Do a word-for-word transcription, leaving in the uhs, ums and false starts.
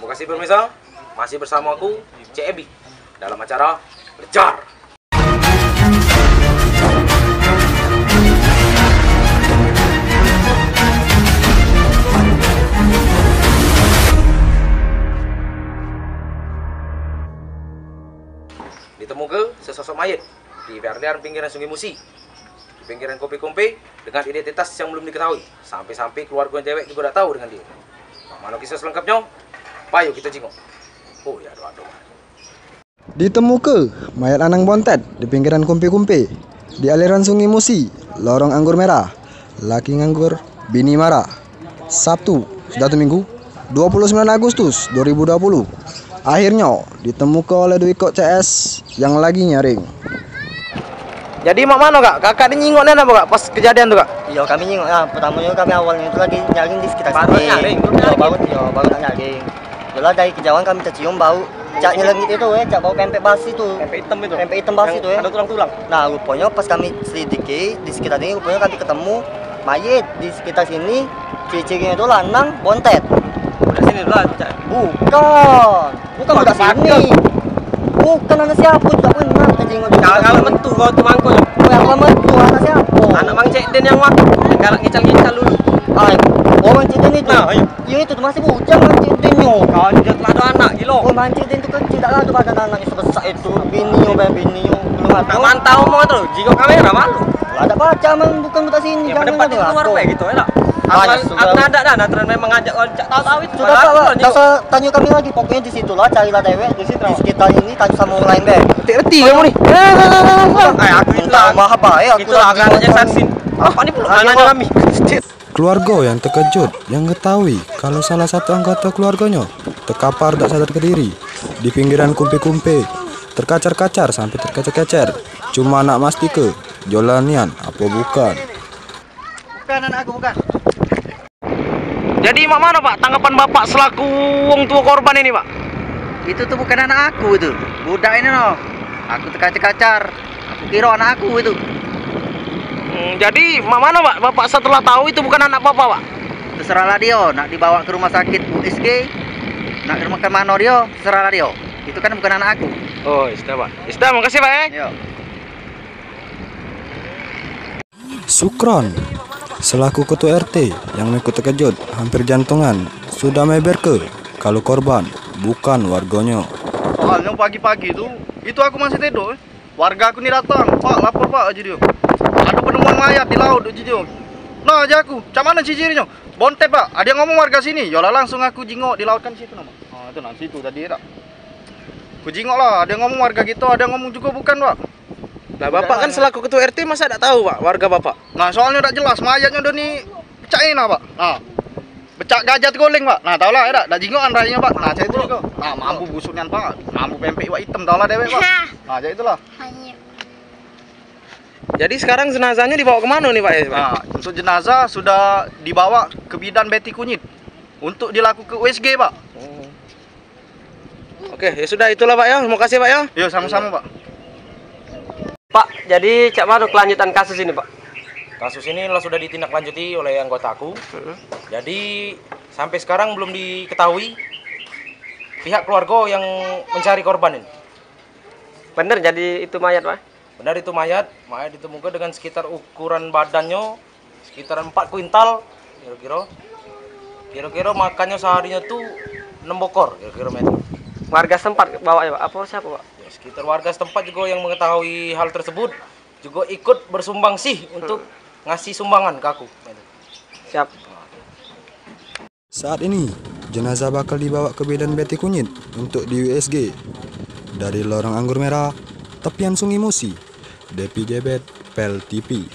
Terima kasih pemirsa, masih bersama aku, Cek Ebi, dalam acara Lejar. Ditemuke sesosok mayit di Verlian pinggiran Sungai Musi, di pinggiran Kompe-Kompe, dengan identitas yang belum diketahui. Sampai-sampai keluarga dewek juga dak tahu dengan dia. Mak mano kisah selengkapnyo? Payo kita jingok. Oh ya, aduh, aduh. Ditemuke mayat lanang bontet di pinggiran Kompe-Kompe, di aliran Sungai Musi, lorong Anggur Merah, laki nganggur, bini marah. Sabtu, sudah tu minggu, dua puluh sembilan Agustus dua ribu dua puluh. Akhirnyo ditemuke oleh duo ikok C S yang lagi nyaring. Jadi mak mano, Kak? Kakak ni nyingok nian apo, Kak, pas kejadian tu, Kak? Iyo, kami nyingok. Nah, pertamonyo kami awalnyo tu lagi nyaring di sekitar sini. Baru nak nyaring, baru nak nyaring. Iyo, baru, iyo, baru nak nyaring. Yolah, dari kejauhan kami tecium bau cak nyelengit itu, eh, cak bau pempek basi tu. Pempek item itu. Pempek item basi tu, eh. Yang ado tulang-tulang. Nah, ruponyo pas kami selidiki di sekitar ini, ruponyo kami ketemu mayit di sekitar sini. Ciri-cirinyo tu lanang bontet. Budak sini tu lah, Cak. Bukan. Bukan budak sini. Bukan anak siapo, dak pernah tejingok di sekitar sini. Kalau metu kau tu mangkul. Kalau metu anak siapo? Anak Mang Cek Din yang waktu galak ngical-ngical dulu. Ai, orang Cek Din itu. Nah, iyo. Iyo, itu tu masih bujang Mang Cek Din nyo. Kau ni dah telah ado anak, gilo. Oh, Mang Cek Din tu kecil, dak ado badan anaknyo sebesak itu. Bini nyo, be, bini nyo. Belum ado. Nak mantau mau tu, jingok kamera malu. Lah, dak pacak, Mang, bukan budak sini. Yang pada patik keluar be gitu, enak. Aku, aku nak ado dah, nak terus memang ngajak kau cak tahu-tahu itu. Sudah, Pak, dak usah tanyo kami lagi. Pokoknyo di situ lah, carilah dewek. Di sekitar ini, tanyo samo orang lain be. Reti kamu ni. Eh, aku itu lah. Maaf, Pak, eh, aku itulah lagi anaknya Sarsin. Apa ni pula anaknya kami? Keluargo yang tekejut yang ngetahui kalu salah satu anggota keluargonyo tekapar dak sadar kediri di pinggiran Kumpe-Kumpe, terkacar-kacar sampe terkecer-kecer, cuma nak mastike jolah nian apo bukan. Bukan anak aku, bukan. Jadi mak mano, Pak, tanggapan Bapak selaku wong tuo korban ini, Pak? Itu tu bukan anak aku itu, budak ini no. Aku tekacar-kacar. Aku kiro anak aku itu. Hmm, jadi mak mano, Pak? Bapak setelah tahu itu bukan anak Bapak, Pak? Terserahlah dio, nak dibawa ke rumah sakit U S G, nak ke rumah ke mano dio, terserahlah dio. Itu kan bukan anak aku. Oh, istilah, Pak. Istilah, makasih, Pak, eh. Yo. Sukron, selaku ketua R T yang ikut tekejut, hampir jantungan, sudah meberke kalu korban bukan wargonyo. Soalnyo pagi-pagi tu, itu aku masih tiduk, eh. Warga aku ni datang, "Pak, lapor, Pak," aja dio. "Ado penemuan mayat di laut," aja dio. Nah, aja aku, "Cak mano ciri-cirinyo?" "Bontet, Pak." Ado yang ngomong warga sini, yolah langsung aku jingok di laut kan situ nama. Oh, itu nah situ tadi dak. Ku jingok lah, ado yang ngomong warga gitu, ado yang ngomong jugo bukan, Pak. Lah, Bapak kan selaku ketua R T, masa dak tahu, Pak, warga Bapak? Nah, soalnyo dak jelas, mayatnyo dah ni pecak ini nah, Pak. Nah. Pecak gajah teguling, Pak. Nah, tau lah, ya dak? Dak jingokan rainyo, Pak. Nah, cak itu jugo. Nah, mambu busuk nian, Pak. Mambu pempek iwak item, tau lah dewek, Pak. Nah, cak itulah. Jadi sekarang jenazahnyo dibawa ke mano nih, Pak, ya, Pak? Nah, untuk jenazah sudah dibawa ke bidan Beti Kunyit untuk dilakuke U S G, Pak. Oh. Oke, ya sudah, itulah, Pak, ya. Makasih, Pak, ya. Yo, samo-samo, Pak. Pak, jadi cak mano kelanjutan kasus ini, Pak? Kasus ini lah sudah ditindaklanjuti oleh anggotaku. Heeh. Jadi, sampai sekarang belum diketahui pihak keluarga yang mencari korban ini. Bener jadi itu mayat, Pak? Bener itu mayat, mayat ditemuke dengan sekitar ukuran badannyo sekitar empat kuintal, kiro-kiro. Kiro-kiro makannyo seharinyo tu enam bokor, kiro-kiro mak itu. Warga setempat bawa ya, Pak? Apa siapa, Pak? Ya, sekitar warga setempat jugo yang mengetahui hal tersebut jugo ikut bersumbang sih untuk ngasih sumbangan ke aku. Siap. Saat ini, jenazah bakal dibawa ke bidan Beti Kunyit untuk di U S G. Dari Lorong Anggur Merah, tepian Sungai Musi, Depi Jebet, Pel T V.